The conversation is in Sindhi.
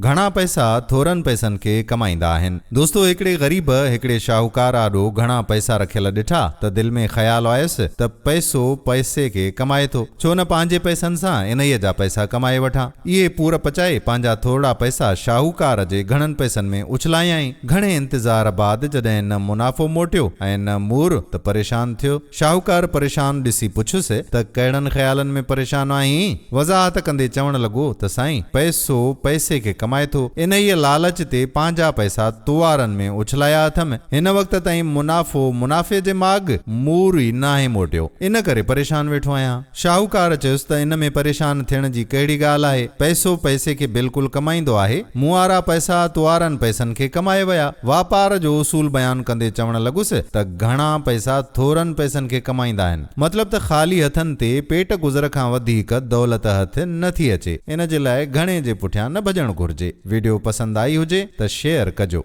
گهڻا پئسا ٿورن پئسن کي ڪمائيندا آهن. دوستو هڪڙي غريب هڪڙي شاهوڪار آڏو گهڻا پئسا رکيل ڏٺا ته دل ۾ خيال آيس ته پئسو پئسي کي ڪمائي ٿو، ڇو نه پنهنجي پئسن سان انهيء جا پئسا ڪمائي وٺان. اهي پور پچائي پنهنجا ٿورڙا پئسا شاهوڪار جي گهڻن پئسن ۾ اڇلايائين. گهڻي انتظار بعد جڏهن نه منافعو موٽيو ۽ نه مور ته پريشان ٿيو. شاهوڪار پريشان ڏسي پڇيس ته ڪهڙن خيالن ۾ پريشان آهين؟ وضاحت ڪندي چوڻ لڳو ته سائين، پئسو پئسي کي ڪمائي ٿو، انهيء لالچ تي پنهنجا پئسا تئارن ۾ اڇلايا اٿم، هن وقت تائين منافعو منافعي جي ماڳ مور ئي ناهي موٽيو، ان ڪري پريشان ويٺو آهيان. شاهوڪار چيس ته ان ۾ پريشان ٿيڻ جي ڪهڙي ڳالهه آهي، پئسو پئسي کي بلڪل ڪمائيندو آهي، مون وارا پئسا توارن پئسن کي ڪمائي ويا. واپار جو اصول بيان ڪندي چوڻ لڳس ته گهڻا پئسا ٿورن پئسن کي ڪمائيندا آهن. مطلب ته خالي هٿن تي پيٽ گذر کان وڌيڪ دولت هٿ نه ٿي اچي، ان جي لاء گهڻي جي پٺيان نه ڀڄڻ گهرجي. وڊيو پسند آئي هجي ته شيئر ڪجو.